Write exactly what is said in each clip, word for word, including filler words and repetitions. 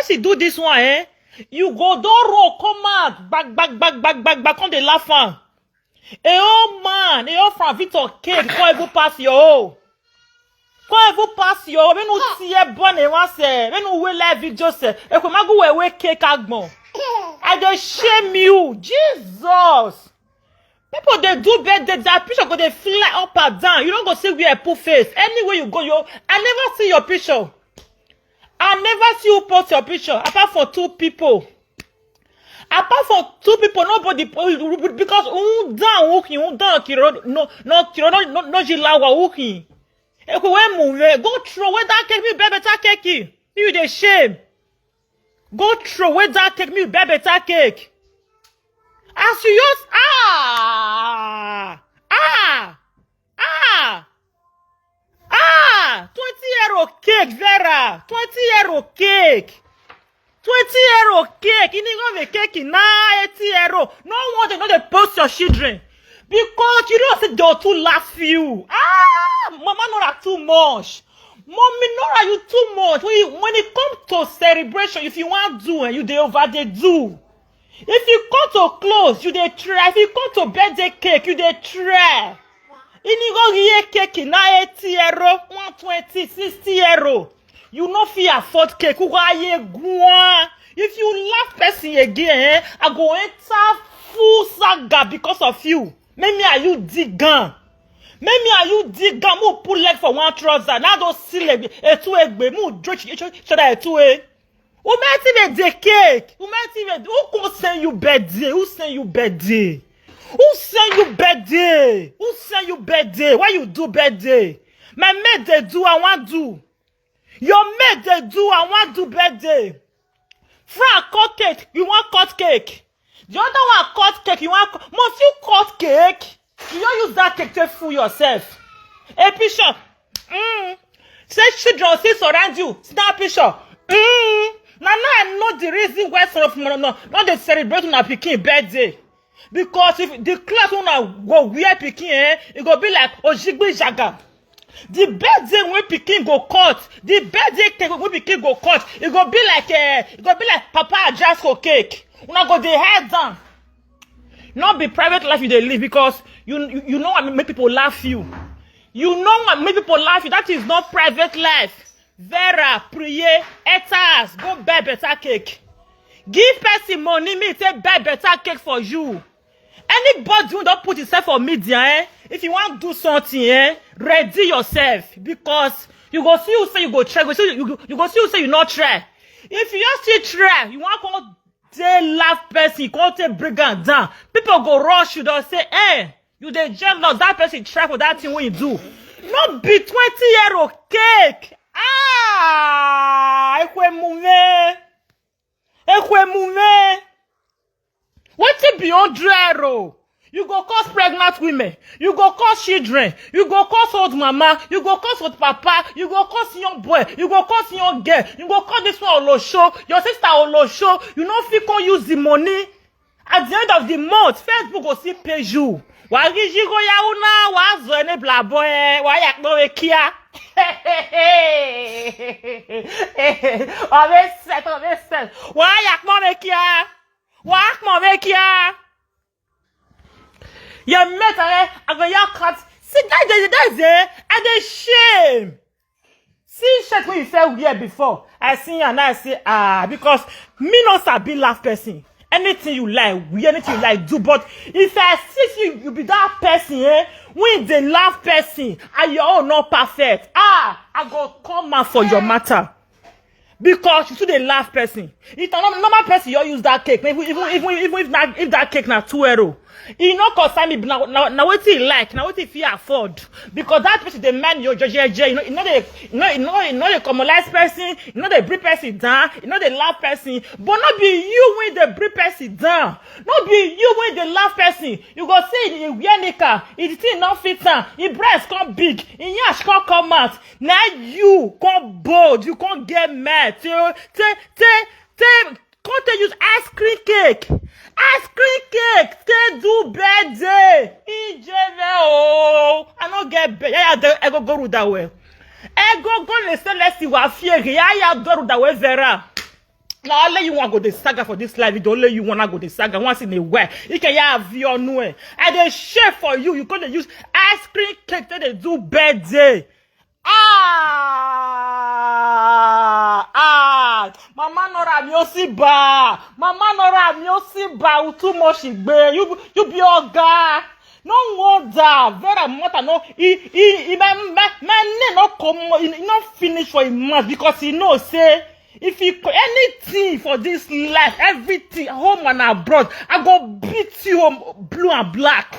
She do this one, eh? You go don roll come out, back, back, back, back, back, back, come dey laugh am. A old man, a old from Victor cake, come even pass your own. Come even pass your own. When you see a born a one say, when you will live video say, if we magu we we cake agbon. I dey shame you, Jesus. People dey do birthday, their picture go dey fly up and down. You don't go see where I put face. Anywhere you go, yo, I never see your picture. I never see you post your picture apart from two people. Apart from two people, nobody po- because who down who can who down kiro no no kiro no no no jilawa who can. Ekwe we move, go throw away that cake, me better cake. You dey shame. Go throw away that cake, me better cake. As you use ah ah ah ah twenty euro cake, Vera, twenty euro cake, twenty euro cake. You need to make cake na eighty euro. No wonder you no dey post your children because you know say they'll too laugh you. Ah, mama Nora too much. Mommy Nora, you too much. When, you, when it comes to celebration, if you want do, eh, you dey over dey do. If you come to close, you dey try. If you come to birthday cake, you dey try. Inigo here cake na eighty euro, one twenty, sixty euro. You no fit afford cake. Who go aye guan? If you laugh person again, eh, I go enter full saga because of you. Make me and you dig am. Make me and you dig am. Who put leg for one trouser? Now don't see leg. A two egbe. Mu joke each other a two egbe. Who made him a day cake? Who made him a, who can send you birthday? Who send you birthday? Who send you birthday? Who send you birthday? Why you do birthday? My mate they do, I want do. Your mate they do, I want do birthday. Frank cut cake, you want cut cake. The other one cut cake, you want cut, must you cut cake? You don't use that cake to fool yourself. A picture. Mm. Say children still surround you. Snap picture. Mm. Now, now I know the reason why some of no no no they celebrate on a pikin birthday. Because if the class una go wear pikin, eh, it go be like Ojigbe Jaga. The birthday when pikin go cut, the birthday cake when pikin go cut, it go be like eh, it go be like Papa Ajasco cake. Una go dey head down. Not be private life you dey live because you you, you know what make people laugh you. You know what make people laugh you. That is not private life. Vera, Priye, Etas, go buy better cake. Give person money, me take buy better cake for you. Anybody who don't put himself on media, eh? If you want to do something, eh? Ready yourself because you go see who say you go try, go see you, you go see who say you not try. If you just still try, you want come dey laugh person, come take bring am down. People go rush you, they'll say, eh, you dey jealous, that person try for that thing wey you do. No be twenty euro cake. Ah, ekwe mume. Ekwe mume. Wetin be hundred euro? You go cause pregnant women, you go cause children, you go cause old mama, you go cause old papa, you go cause young boy, you go cause young girl, you go cause this one olosho, your sister olosho, you no fit come use the money. At the end of the month, Facebook go still pay you. Wa gi jigo ya una, wa zo ene blabo e, wa yak no we kia. Wa be set, wa be set. Wa yak no we kia. Wa yak no we kia. Your mate, eh, I go your cut. See, that day, that day, I dey shame. See shirt wey you sell wear before. I see am now, I say, ah, because me no sabi laugh person. Anything you like, wear anything you like, do. But if I see you, you be that person, eh? When they laugh person, and your own not perfect. Ah, I go come out for your matter. Because you too dey laugh person. If na normal person, you use that cake. Even even even even if na if that cake na two euro, e no concern me. Na na na wetin e like, na wetin e fit afford. Because that person dey mind your jejeje. You know, you know dey you know you know you know dey commonize person. You know dey bring person down. You know dey laugh person. But no be you wey dey bring person down. No be you wey dey laugh person. You go see e wear knicker, e thing no fit am, e breast come big, e yansh come come out. Na you come bold, you come get mad. Take take take take come take use ice cream cake. Ice cream cake take do birthday. Ijebe o. I no get bed. Yeah, yeah, I go go ruda well. I go go le se lesi wa fiege. Yeah, yeah, do ruda well vera. Na only you wan go dey saga for this life. The only you wanna go dey saga once in a while. Ike ya avi onu e. I dey share for you. You go dey use ice cream cake take dey do birthday. Ah, ah, Mama Nora Miosiba, Mama Nora Miosiba, you too much igbe. You you be oga. No wonder Vera mother no he he he my my my name no come he, he no finish for him mouth because he know say if he co- anything for this life everything home and abroad I go beat you home blue and black.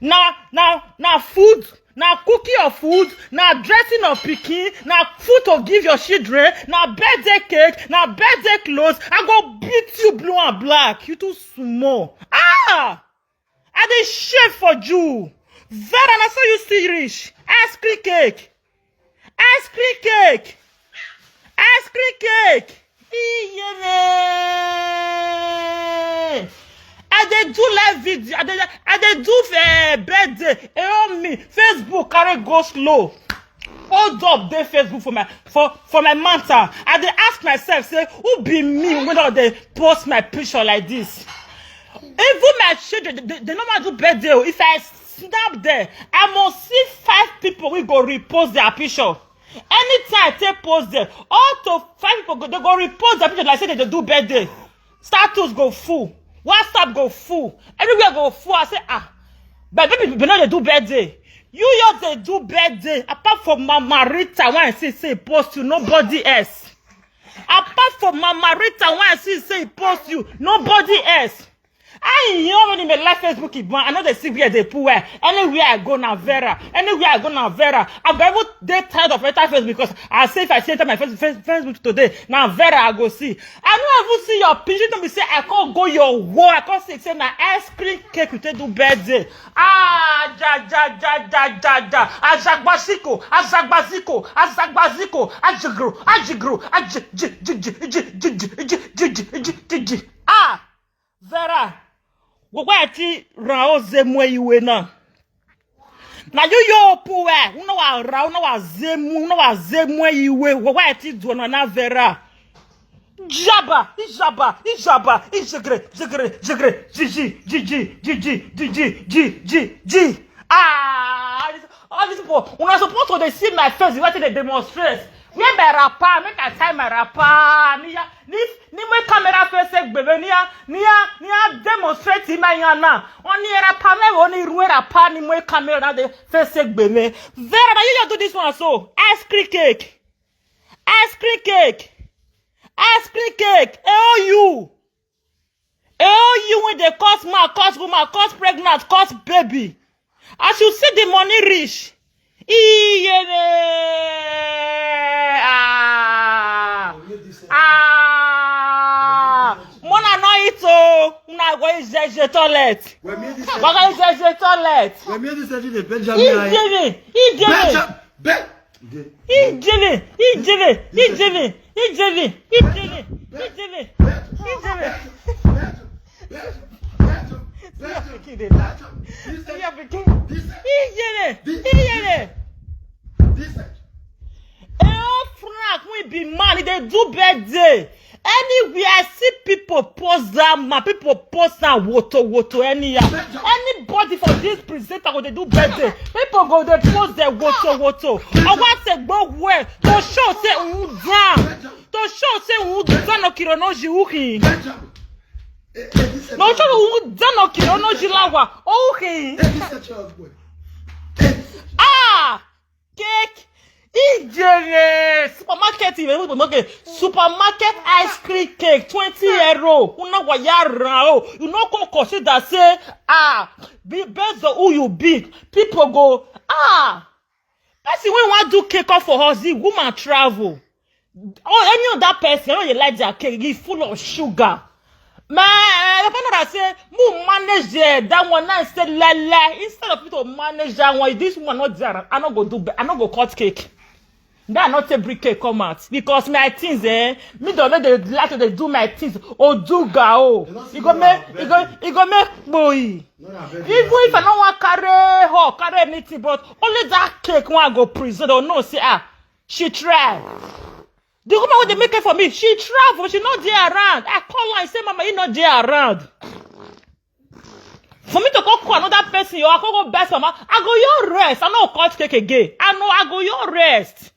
Na na na food na cooking of food na dressing of pikin na food to give your children na birthday cake na birthday clothes I go beat you blue and black you too small ah. I dey shame for you. Vera na so you still reach. Ice cream cake. Ice cream cake. Ice cream cake. Iyere. I dey do live video. I dey I dey do uh, birthday. Help me. Facebook carry go slow. Hold up dey Facebook for my for for my matter. I dey ask myself say who be me wey don dey post my picture like this? Even my children, they, they no wan do birthday o. If I snap there, I must see five people wey go repost their picture. Anytime I take post there, all to five people go, they go repost their picture like say they dey do birthday. Status go full, WhatsApp go full, everywhere go full. I say ah, but baby, we no dey do birthday. You just dey do birthday. Apart from Mama Rita, when I see say post you, nobody else. Apart from Mama Rita, when I see say post you, nobody else. I hear when you may live Facebook, but I know they see where they put where. Anywhere I go now, Vera. Anywhere I go now, Vera. I'm even dey tired of enter Facebook because I say if I see enter my face, face, Facebook today, now Vera I go see. I no even see your picture. Don't be say I can't go your war. I can't say say na ice cream cake you take do birthday. Ah, ja ja ja ja ja ja. Azagbaziko, azagbaziko, azagbaziko. Ajigro, ajigro, aji ji ji ji ji ji ji ji ji ji ji ji. Ah. Vera, gbogbo ẹ ti ràn ó ze mú iwe náà. Na you yo pu ẹ, una wa ra, una wa ze mú, una wa ze mú iwe, gbogbo ẹ ti dùn ọ̀nà náà Vera. Jaba, ijaba, ijaba, ijegre, jegre, jegre, jiji, jiji, jiji, jiji, jiji, jiji. Ah, all these, all these people, una suppose to dey see my face, wetin dey demonstrate. Where my wrapper? Make I tie my wrapper. Niya, ni ni my camera face gbebe niya, niya, niya demonstrate in my hand now. Oni wrapper me, oni ruwe wrapper ni my camera na dey face gbebe. Vera, na you just do this one so. Ice cream cake. Ice cream cake. Ice cream cake. Eh, oh you. Eh, oh you when they cause man, cause woman, cause pregnant, cause baby. As you see the money reach, iyere. Ah. Ah. Mona no eat o. Una go use the toilet. Una go use the toilet. Ijere. Ijere. Ijele, ijele, ijele, ijele, ijele, ijele, ijele, ijele. See your pikin dey laugh. See your pikin. Ijele, ijele. Eh, Frank, we be man, he dey do birthday. Anywhere I see people post that man, people post that woto woto anyhow. Anybody for this presenter go dey do birthday, people go dey post their woto woto. I want to go where to show say who down, to show say who down no kiro no ji uhi. No show who down no kiro no ji lawa uhi. Ah. Cake. Ijere supermarket even supermarket supermarket ice cream cake twenty euro una waya ran o you no go consider say ah be based on who you be people go ah person wey wan do cake up for us the woman travel or any other person wey dey like their cake e full of sugar. My papa nora say mu manage eh, that one now say lele instead of me to manage that one this one no dey around I no go do be- I no go cut cake. That I no take bring cake come out because my things eh me don no dey like to dey do my things oduga o e go make e go e go make kpoyi. Even if I no wan carry hawk carry anything but only that cake wey I go present dem know say ah she try. The woman wey dey make cake for me, she travel, she no dey around. I call her, I say, "Mama, you no dey around." For me to go call another person, or I go go best mama, I go your rest. I no cut cake again. I know I go your rest.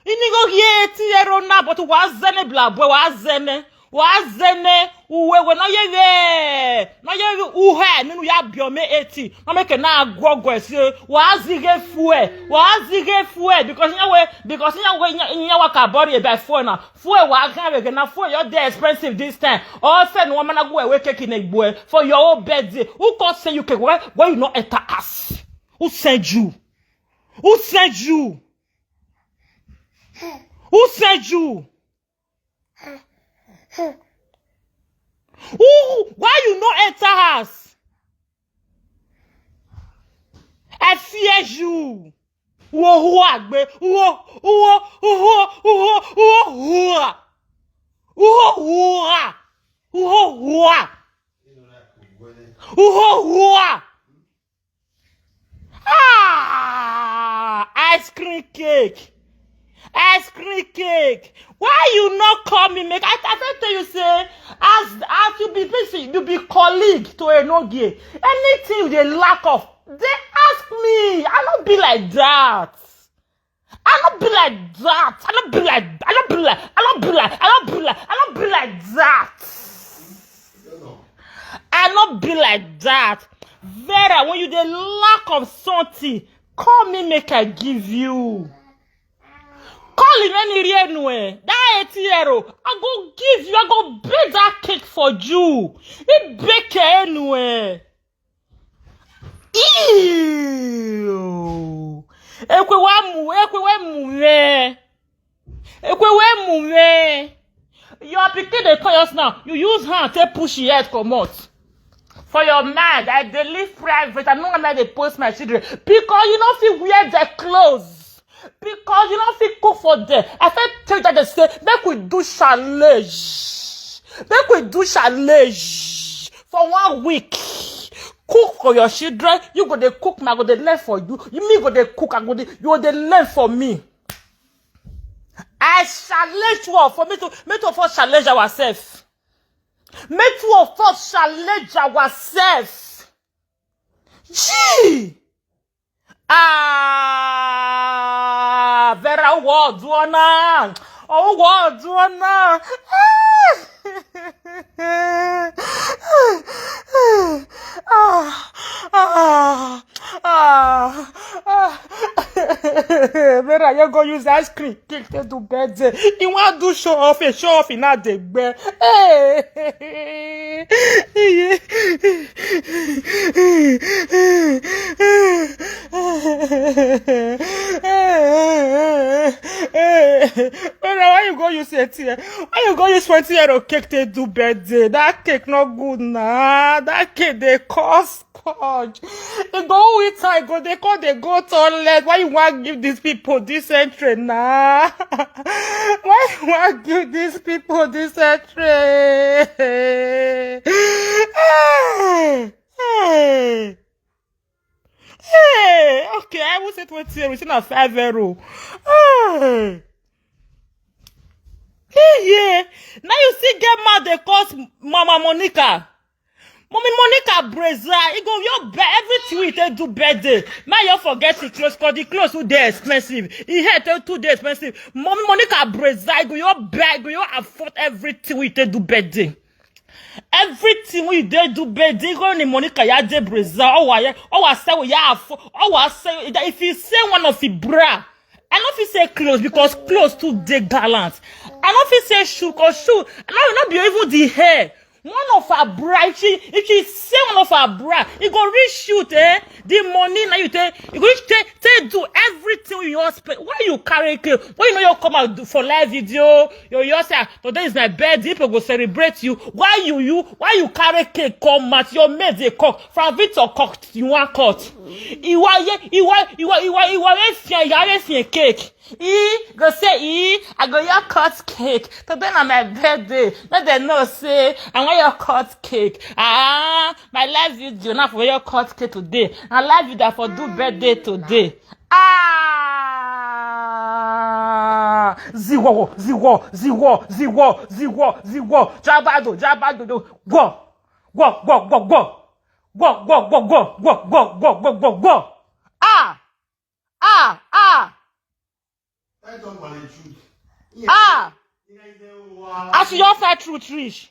Inigo ye ti ero na, but wa zene bla boy, wa zene, wa zene, uwe we no ye we, no ye we uhe ninu ya biome eti. No make na agwogwo si, wa zige fue, wa zige fue, because nya we, because nya we, nya, nya wa ka bori e by fue na. Fue wa ga we na fue, your dey expensive this time. All send one man go we cake in a boy for your own birthday. Who can say you cake? Why, why you not enter us? Who sent you? Who sent you? Who sent you? Who, why you no enter house? I fear you. Uho, uho, agbe, uho, uho, uho, uho, uho, uho, uho, uho, uho, uho, uho. Ah, ice cream cake. Ice cream cake. Why you not call me? Make I, I fit tell you say, as, as you be busy, you be colleague to Enogie. Anything you dey lack of, they ask me. I no be like that. I no be like that. I no be like, I no be like, I no be like, I no be like, I no be like that. I no be like that. Vera, when you dey lack of something, call me make I give you. Call him any real no eh. That eighty euro, I go give you, I go bake that cake for you. He bake anywhere. Ew. Ekwe wa mu, ekwe wa mu me. Ekwe wa mu me. Your pikin dey call us now. You use hand take push your head comot. For your mind, I dey live private. I no wan make dey post my children because you no fit wear their clothes. Because you no fit cook for them. I fit tell that they say make we do challenge. Make we do challenge for one week. Cook for your children. You go dey cook, I go dey learn for you. You me go dey cook, I go dey, you go dey learn for me. I challenge you all for me to, me to first challenge ourselves. Me two of us challenge ourselves. Gee! Ah, Vera, what do I now? Oh, what do I now? Ah, ah, ah, ah. Vera, you go use ice cream. Cake take do birthday. He wan do show off, a show off, he not the bear. Hey. Vera, why you go use eighty? Why you go use twenty euro cake take do birthday? That cake not good na. That cake dey cost. God, e go who eat am, e go dey come dey go toilet. Why you wan give these people this entry na? Why you wan give these people this entry? Hey, hey, hey. Okay, I will say twenty euro, say na five euro. Hey. Hey, yeah. Now you see get mad dey cause Mama Monica. Mommy Monica Breza, e go your be everything we take do birthday. Now you forget the clothes, cause the clothes too dey expensive. E hair too too dey expensive. Mommy Monica Breza, e go your be, e go your afford everything we take do birthday. Everything we dey do birthday, go ni Monica ya dey Breza. Oh wa ya, oh wa say we ya afford, oh wa say if you say one of the bra, I no fit say clothes because clothes too dey gallant. I no fit say shoe cause shoe, no, no be even the hair. One of her bra, if she, if she say one of her bra, e go reach shoot, eh? The money na you take, e go reach take, take do everything you wan spend. Why you carry cake? Why you no just come out do for live video? You just say, "Ah, today is my birthday, people go celebrate you." Why you, you, why you carry cake come out? Your mate dey cook. From Victor cook, you wan cut. Iwa ye, iwa, iwa, iwa, iwa, we fian, ya we fian cake. E go say, "E, I go your cut cake. Today na my birthday." Let them know say I want your cut cake. Ah, my live video na for your cut cake today. Na live video for do birthday today. Ah, Ziwo, ziwo, ziwo, ziwo, ziwo, ziwo. Jabado, jabado, do. Go, go, go, go, go. Go, go, go, go, go, go, go, go, go, go. Ah, ah, ah. Tell somebody the truth. Ah. As you all find truth reach,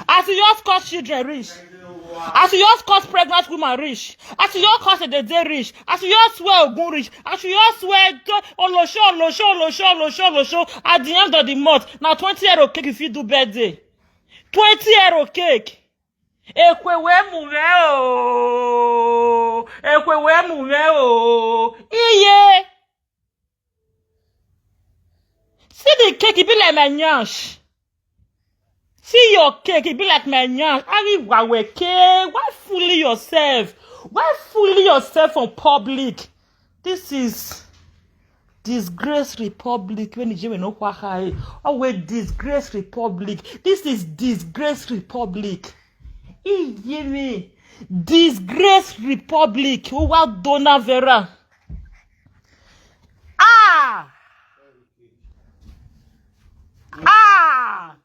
as you all cause children reach, as you all cause pregnant woman reach, as you all cause a day reach, as you all swear ogun reach, as you all swear to- olosho, olosho, olosho, olosho, olosho. At the end of the month, now twenty euro cake if you do birthday. Twenty euro cake. Ekwe we mu we o. Ekwe we mu we o. Iye. See the cake, it be like my nyash. See your cake, it be like my nyash. Ari waweke, why fooling yourself? Why fooling yourself on public? This is disgrace republic. When you no kwa high, always disgrace republic. This is disgrace republic. Iye me. Disgrace republic. Uwa dona vera. Ah! Ah!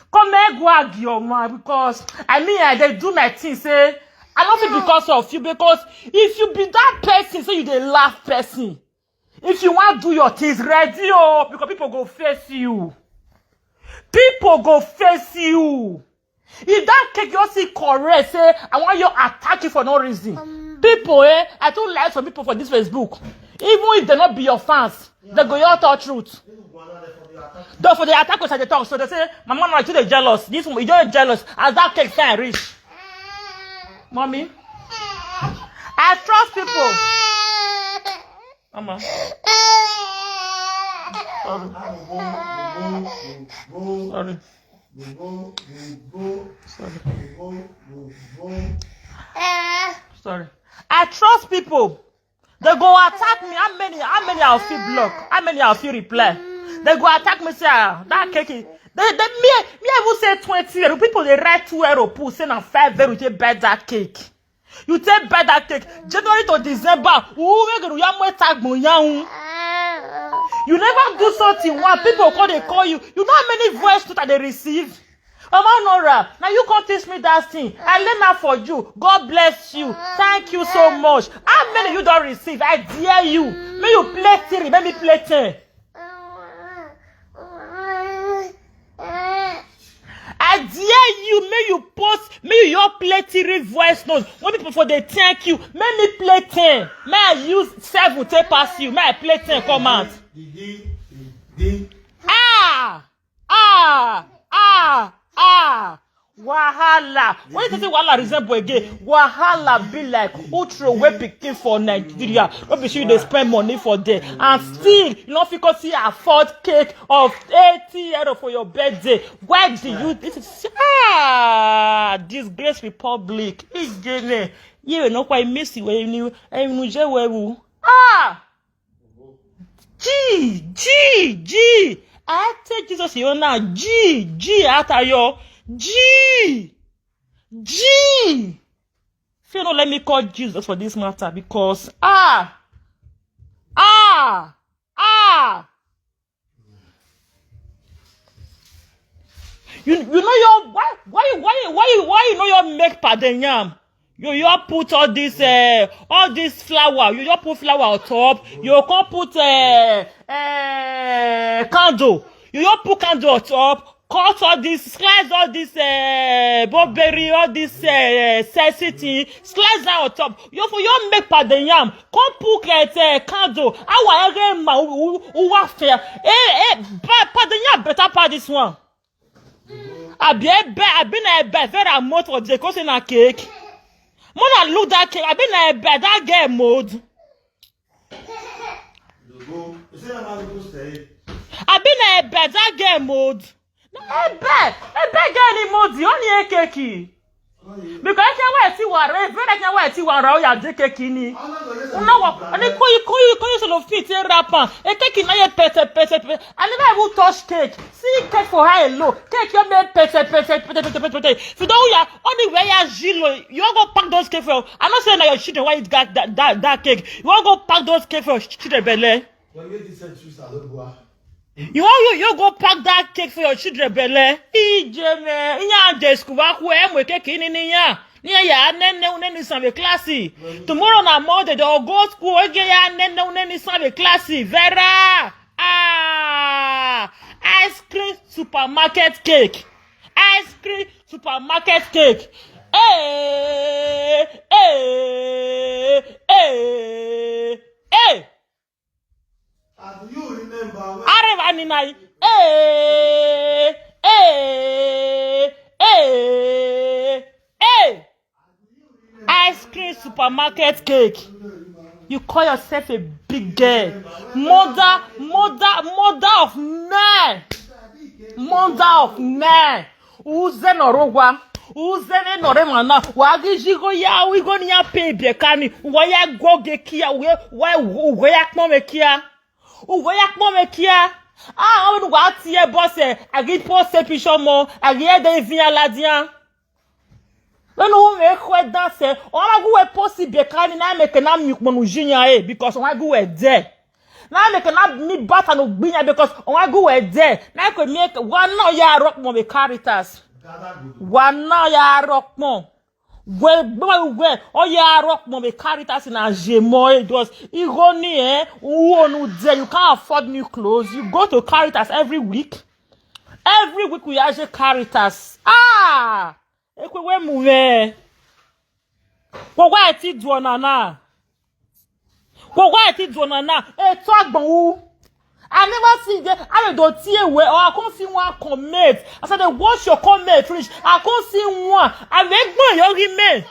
Come here, go argue your man, because I mean, I dey do my thing. Say I love it because of you. Because if you be that person, say you dey laugh person. If you want do your things, ready oh, because people go face you. People go face you. If that cake you see correct, say I want you attack you for no reason. People, eh? I don't like some people for this Facebook. Even if they not be your fans, they go your talk truth. Though for the attack, I dey talk, so they say, "My mama, you dey jealous. This one, you dey jealous." As that cake fine reach, mommy, I trust people. Mama. Sorry. Sorry. Sorry. Sorry. I trust people. They go attack me. How many? How many I'll feel block? How many I'll feel reply? They go attack me. Say ah, that cake. Is- They, they me, me. I will say twenty euro. People they write two euro. Put say na five euro. They buy that cake. You take buy that cake. January to December. Who we gonna yam we tag mo yaun? You never do something. One people call they call you. You know how many voice note that they receive? Mama Nora, now you come teach me that thing. I learn that for you. God bless you. Thank you so much. How many you don't receive? I dare you. May you play three, may me play ten. I dare you, may you post, may you all play three voice notes. When people for they thank you, may me play ten. May I use seven take pass you. May I play ten come out. Ah! Ah, ah, ah. Wahala. When you say wahala resemble again, wahala be like who throw away pikin for Nigeria. No be say you dey spend money for there, and still you no fit come see afford cake of eighty euro for your birthday. Why do you? This is ah disgrace republic. Ijele. You know why miss you when you when you je wewu. Ah. G, G, G. I take Jesus here now. G, G, Atayo. G, G. If you don't let me call Jesus for this matter, because ah, ah, ah. You you know your why why why why why you know your make padenyam. You you put all this uh, all this flower. You just put flower on top. You can't put uh, uh, candle. You just put candle on top. Cut all this, slice all this uh, blueberry, all this uh, sexy thing. Slice that on top. You for you make padenyam. Come put uh, candle. Our area ma who who fair. Eh eh, padenyam better part this one. Abi ebe abi na ebe vera mold for the cause na cake. More than look that cake, abi na ebe that girl mold. Abi na ebe that girl mold. Na ebe ebe girl ni mold, only a cake. Because I can't wait to war, if I can't wait to war, oh yeah, the cake ni. No, what? And they call you, call you, call you, so fit in rapper. A cake in a pete, pete, pete. I never even touch cake. See cake for high and low. Cake you made pete, pete, pete, pete, pete, pete. If you don't, yeah, only where you zero, you go pack those cake for. I'm not saying that your children why you got that that, that cake. You go pack those cake for children belly. When you this century, I don't go. You want you you go pack that cake for your children belle? Ije me, inya je school wa ku e mo cake ni ni ya. Ni ya ne ne ne ni san be class. Tomorrow na Monday they go school again ya ne ne ne ni san be class. Vera. Ah, ice cream supermarket cake. Ice cream supermarket cake. Hey, hey, hey, hey. Areva ninai. Hey, hey, hey, hey. Ice cream supermarket cake. You call yourself a big girl. Mother, mother, mother of men. Mother of men. Uze norogwa. Uze ne noremana. Wagi jigo ya wigo ni ya pe biekani. Waya goge kia. Waya, waya, waya kpome kia. Uwe ya kpome kia. Ah, awe nu wa tie boss eh. Agi post e picture mo. Agi e de vin aladian. No no we kwe dance. O ma gu we post be kani na me ke na mi mo nu jinya eh because o ma gu we de. Na me ke na mi bata no gbinya because o ma gu we de. Na ko mi wa na ya rock mo be caritas. Wa na ya rock mo. Gwe gbe gwe oya rock mo be caritas na jemo e dos igoni eh who onu there you can't afford new clothes you go to caritas every week every week we aje caritas ah ekwe we mu we wo wa ti do na na But why I think do na now? E to agbon wu. I never see the I don't see a way or I can't see one comment. As I dey watch your comment finish, I can't see one. I make my young men.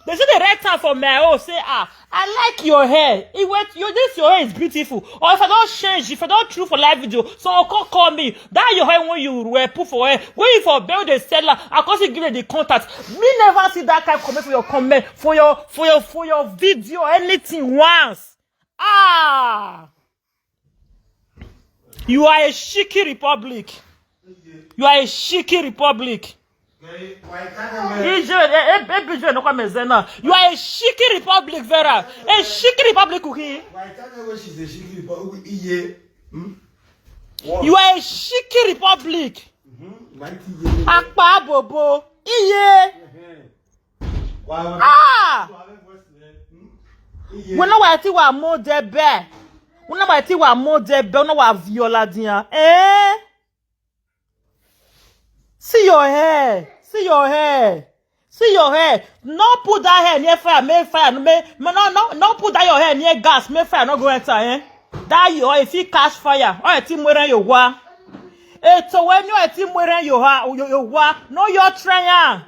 They say the right time for my own. Say ah, I like your hair. It went you this your hair is beautiful. Or if I don't change, if I don't true for live video, so I'll call call me. That your hair when you were put for hair, when you for build a seller, I can't see give them the contact. Me never see that kind of comment for your comment for your for your for your video anything once. Ah, you are a shiki republic. You are a shiki republic. Ije e e e biju no kwa mezena. You are a shiki republic, Vera. A shiki republic uhi. You are a shiki republic. Akpa bobo. Iye. Ah! Wena wa ti wa mo de be. Wena wa ti wa mo de be, wena wa viola dia. Eh? See your hair. See your hair. See your hair. No put that hair near fire. Make fire. No, make, no, no, no put that your hair near gas. Make fire no go enter. Eh? That your if you catch fire. Oh, ti mwere yo wa. Eto when you ti mwere yo ha yo yo wa. No your try.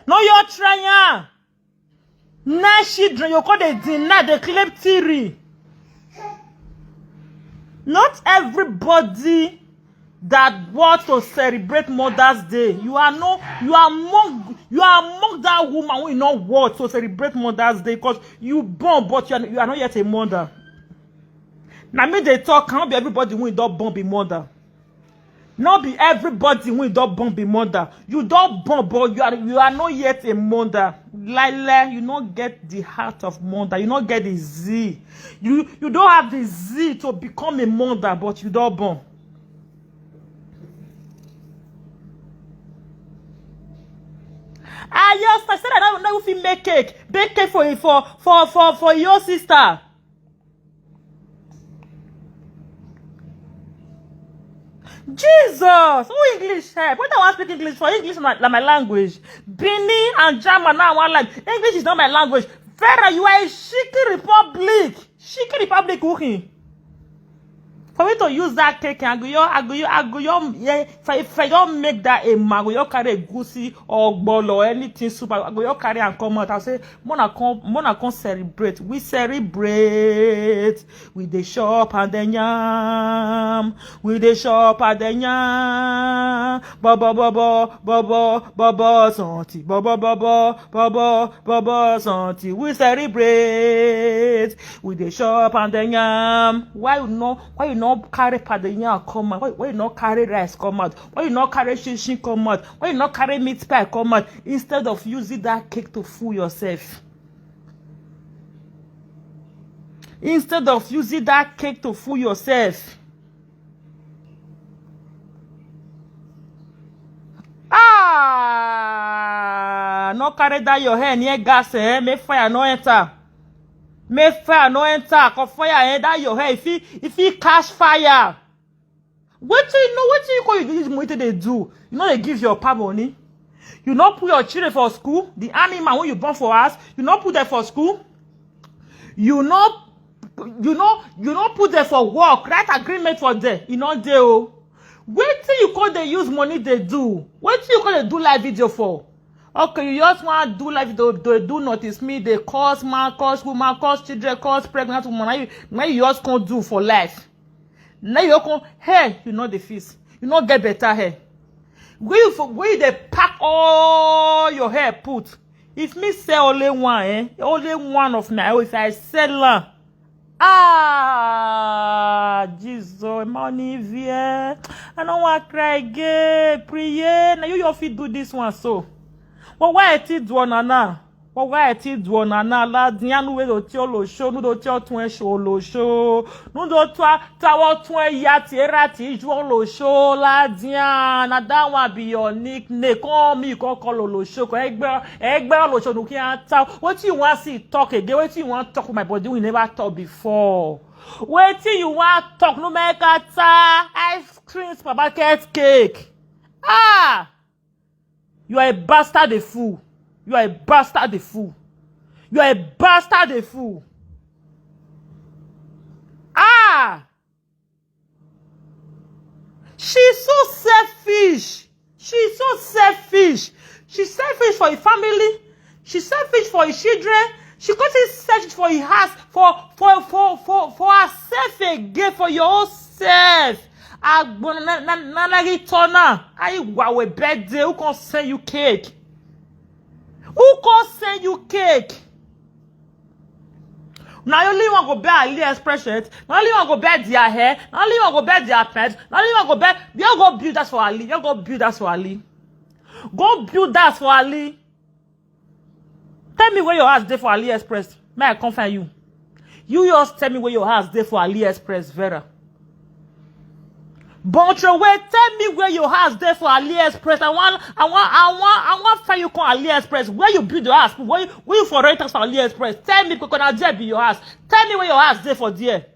No your try. Na children you call dey deny dey claim theory. Not everybody that want to celebrate Mother's Day. You are no you are among you are among that woman who no want to celebrate Mother's Day because you born but you are, you are not yet a mother. Na me dey talk, can't be everybody who don't born be mother. No be everybody wey don born be mother. You don born but you are you are not yet a mother. Lailai, you no get the heart of mother. You no get the zeal. You you don't have the zeal to become a mother but you don born. Ah yes, I said I don't know if you make cake. Bake cake for for for for for your sister. Jesus! Who English help? When I want speak English for English na, na my language. Benin and German now one like English is not my language. Vera, you are a shiki republic. Shiki republic cooking. For me to use that cake, I go your, I go your, I go your, yeah, if I, if I don't make that a man, I go your carry egusi or bolo or anything soup, I go your carry and come out. I say, Mona come, Mona come celebrate. We celebrate. We dey shop and then yam. We dey shop and then yam. Bobo bobo bobo bobo something. Bobo bobo bobo bobo something. We celebrate. We dey shop and then yam. Why you no why you no carry pounded yam come out? Why, why you no carry rice come out? Why you no carry shinshin come out? Why you no carry meat pie come out? Instead of using that cake to fool yourself. Instead of using that cake to fool yourself. No carry that your hair near gas, eh? Make fire no enter. Make fire no enter. Cause fire, eh? That your hair, if it, if it catch fire. Wetin you know, wetin you call you use money take dey do? You no dey give your papa money. You no put your children for school. The animal wey you born for house, you no put them for school. You no, you no, you no put them for work. Write agreement for them. You no dey o. Wetin you call dey use money dey do? Wetin you call dey do live video for? Okay, you just wan do live video, dey do notice me, dey cause man, cause woman, cause children, cause pregnant woman. Na you, na you just come do for life. Now you come, hey, you know the fees. You no get better hair. Where you for, where you dey pack all your hair put? If me sell only one, eh? Only one of my own, if I sell am, ah, Jesus, money vie. I no wan cry again. Priye, na you, you fit do this one so. But why I take do una now? But why I take do una now? La dianu we do ti olosho, nu do ti otun e sho olosho. Nu do twa, tawo tun e ya ti era ti ju olosho. La dian, na that one be your nickname. Call me, call, call olosho. Call egbe, egbe olosho, nu kian ta. Wetin you wan see talk again? Wetin you wan talk with my body we never talk before? Wetin you wan talk? No make a ta. Ice cream, supermarket, cake. Ah! You are a bastard, a fool. You are a bastard, a fool. You are a bastard, a fool. Ah! She's so selfish. She's so selfish. She's selfish for her family. She's selfish for her children. She couldn't selfish for her house, for for for for for herself again, for your own self. Agbon na na na na lagi tona. Ayi wa we birthday. Who can send you cake? Who can send you cake? Na only one go buy AliExpress shirt. Na only one go buy their hair. Na only one go buy their pants. Na only one go buy. You go build that for Ali. You go build that for Ali. Go build that for Ali. Tell me where your house dey for AliExpress. May I come find you? You just tell me where your house dey for AliExpress, Vera. But your way, tell me where your house dey for AliExpress. I want, I want, I want, I want find you come AliExpress. Where you build your house? Where you, where you for rent house for AliExpress? Tell me, because na there be your house. Tell me where your house dey for there.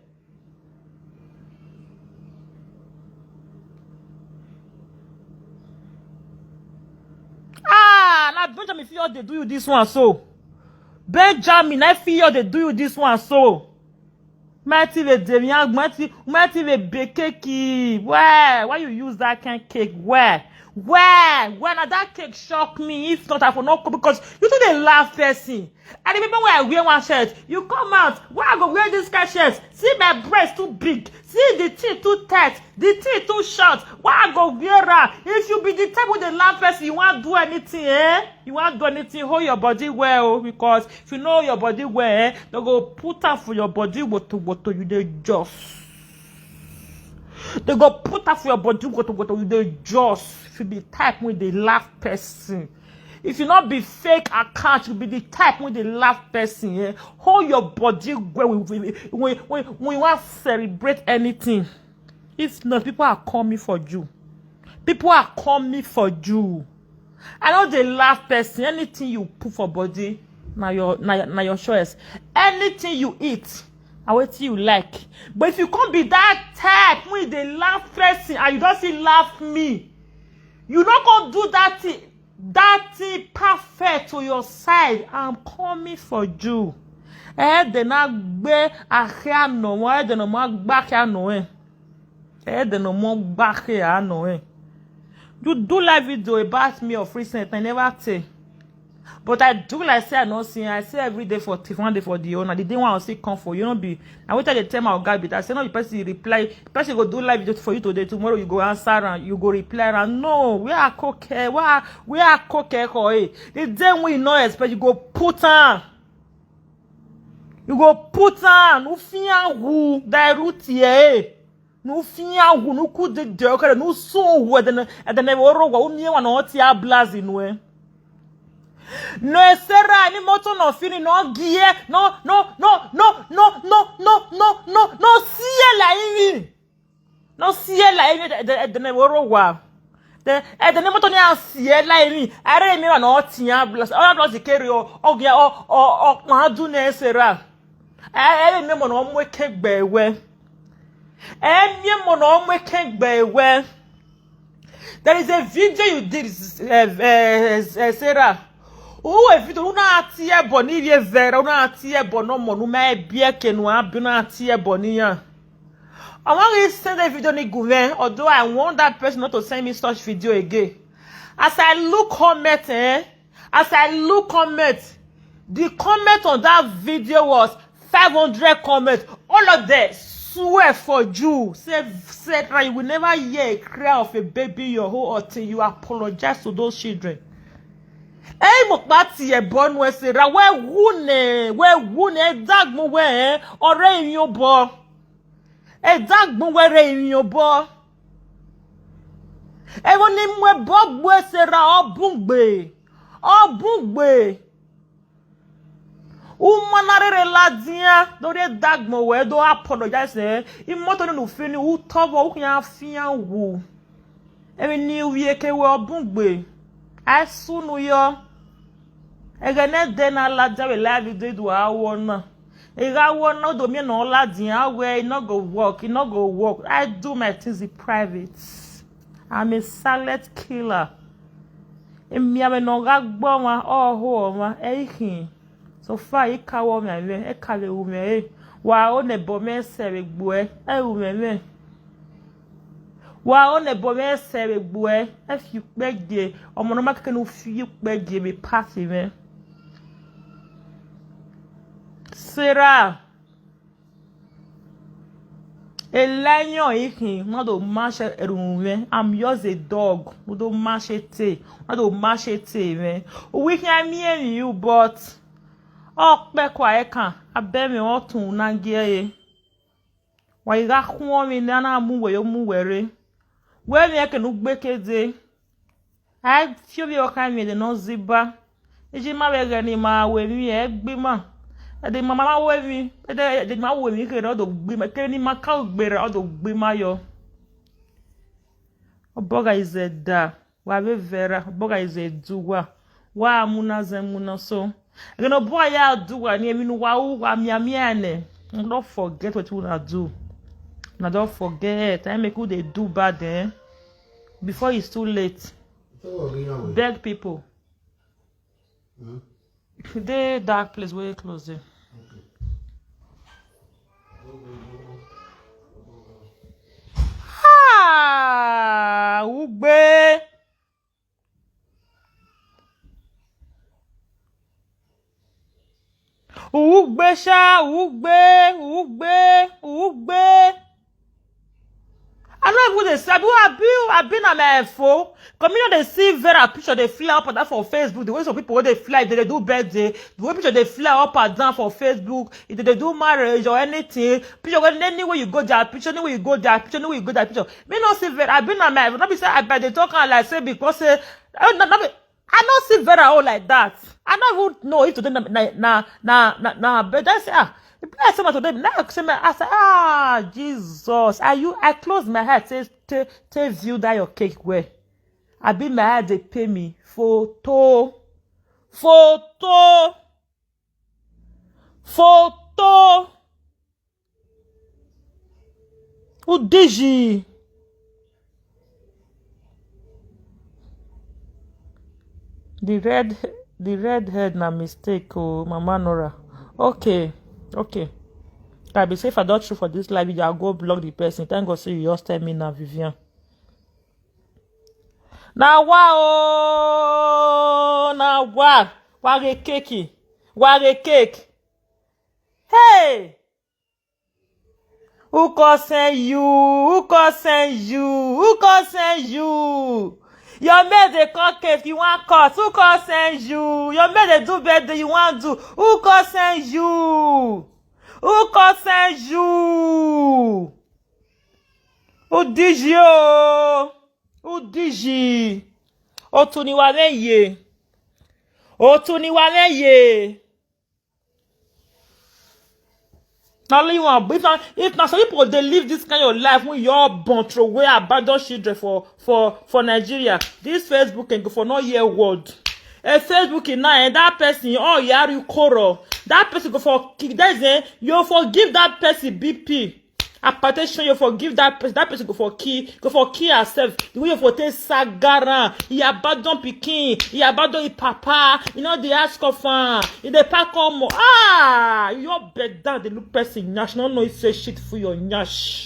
Ah, na Benjamin Fiyo dey do you this one so. Benjamin, I feel they do you this one so. Mighty the Demian, mighty, mighty the bake cake. Where? Why you use that kind of cake? Where? Where? Where? Now that cake shock me. If not, I for not come because you do the laugh person. I remember when I wear one shirt. You come out. Why I go wear this kind of shirt? See my breast too big. See the thing too tight. The thing too short. Why I go wear am? If you be the type of the laugh person, you want do anything, eh? You want do anything, hold your body well, because if you know your body well, eh, they go put up for your body, what to, what to, you dey just. They go put up for your body, what to, what to, you dey just. If you be type with the laugh person, if you not be fake account, you be the type with the laugh person, eh? Hold your body well. We, we, we, we, we want celebrate anything. If not, people are coming for you. People are coming for you. I know they laugh person. Anything you put for body, now your, now, now your choice. Anything you eat, I wait till you like. But if you can't be that type, when they laugh person, and you don't see laugh me, you not gonna do that thing. That thing perfect to your side. I'm coming for you. Eh, they not be a hair no one. They no more back here no eh. Eh, they no more back here no eh. You do live video about me of recent. I never say. But I do like say I no see. I say every day for thief, one day for the owner. The day one I see come for you, no be. I wait till they tell my guy, but I say no. The person you reply, the person go do live video for you today. Tomorrow you go answer and you go reply and no. We are coke. We are we are coke. Eh? The day we no expect you go put on. You go put on. Ufian who direct here. No fian who no could the joker no so who at the at the never oro wa umie wa no tia blazi no eh. No esera ni moto no fini no gie no no no no no no no no no sie la ini. No sie la ini at the never oro wa. Then, eh, the name of Tony and Sierra Lee. I don't remember no thing. I bless. All bless the carry. Oh, oh, yeah. Oh, oh, oh. Ma do ne sera. I, I remember no more cake by where. I remember no more cake by where. There is a video you did, uh, uh, uh, Sarah. Who a video? Una atie boni ye vera. Una atie bono monu me bie ke no abi una atie boni ya. I want to send a video ni guven. Although I want that person not to send me such video again. As I look comment, eh? As I look comment, the comment on that video was five hundred comments. All of them swear for you. Say, Sarah, you will never hear a cry of a baby in your home until you apologize to those children. Hey, Mokpati, a born where Sarah, where wune, where wune, dagmo where, or in your bo. A dagmo where in your bo. Ewo ni mwe bog where Sarah, or bungbe. Or bungbe. Umanarere ladia, do de dagmo we do apologize, eh. Imoto no fini u tobo u kya fia wu. Emi ni u ye ke we obungbe. Ai sunu yo. Ege ne de na ladia we live do do awona. Ega wona do mi no ladia we e no go work, e no go work. I do my things in private. I'm a silent killer. Emi ame no ga gbo ma, oh ho ma, e hin. So far, e ka wo me, e ka le wo me, eh. Wa o ne bo me se we gbo e, e wo me me. Wa o ne bo me se we gbo e, e fi pe je. Omo no ma ke no fi pe je me pass me. Sarah. A lion ikin, not do mash erunwe. I'm just a dog. Not do mash ete. Not do mash ete, man. We can me and you, but oh, pe kwa ekan. Abe me otun na gie. Wa iga kuo mi na na mu we yo mu were. We mi eke nu gbekede. Ai fio bi oka mi de no ziba. Eji ma we gani ma we mi e gbi ma. E de ma ma we mi. E de de ma we mi ke ro do gbi ma. Ke ni ma ka gbe ro do gbi ma yo. Oboga is a da. Wa be vera. Oboga is a duwa. Wa muna zen muna so. Again, no boy ya duwa ni emi nu wa u wa mi ami ane. Don't forget what you wanna do. Now don't forget. I make you they do bad, eh? Before it's too late. Beg people. Dey dark place wey close there. Ha! Ugbe. Ugbe sha, ugbe, ugbe, ugbe. I no even dey see. Abi, abi, abi na my phone. Come, you know, they see Vera picture, they fly up and down for Facebook. The way some people wey dey fly, they, they do birthday. The way picture they fly up and down for Facebook. If they, they do marriage or anything, picture when anywhere you go, their picture. Anywhere you go, their picture. Anywhere you go, their picture. Me no see Vera. Abi na my phone. No be say I, I dey talk am like say because say I no, no be, I no see Vera own like that. I no even know if today na na na na na, na but I say ah, the place say na today. Now I say me, I say ah, Jesus. Are you? I close my heart, say take take view that your cake well. Abi my heart dey pay me. Photo, photo, photo. Udiji. The red, the red head na mistake, oh, Mama Nora. Okay, okay. I be say if I don't true for this live video, I'll go block the person. Thank God, say you just tell me now, Vivian. Na wa oh, na wa, wa ge cake, wa ge cake. Hey! Who can send you? Who can send you? Who can send you? Your mate dey call cake, you wan cut. Who can send you? Your mate dey do birthday, you wan do. Who can send you? Who can send you? Udiji o. Udiji. Otu ni wa meye. Otu ni wa meye. Na only one. If na if na some people dey live this kind of life wey you all born throw away abandon children for for for Nigeria, this Facebook and go for no hear word. A Facebook in now and that person oh yari koro that person go for kick that is eh you forgive that person B P hypertension you forgive that person that person go for kill go for kill herself the way you for take sagara he abandon pikin he abandon him papa he no dey ask of am he dey pack omo ah you all beg down dey look person nyash no know say shit full your nyash.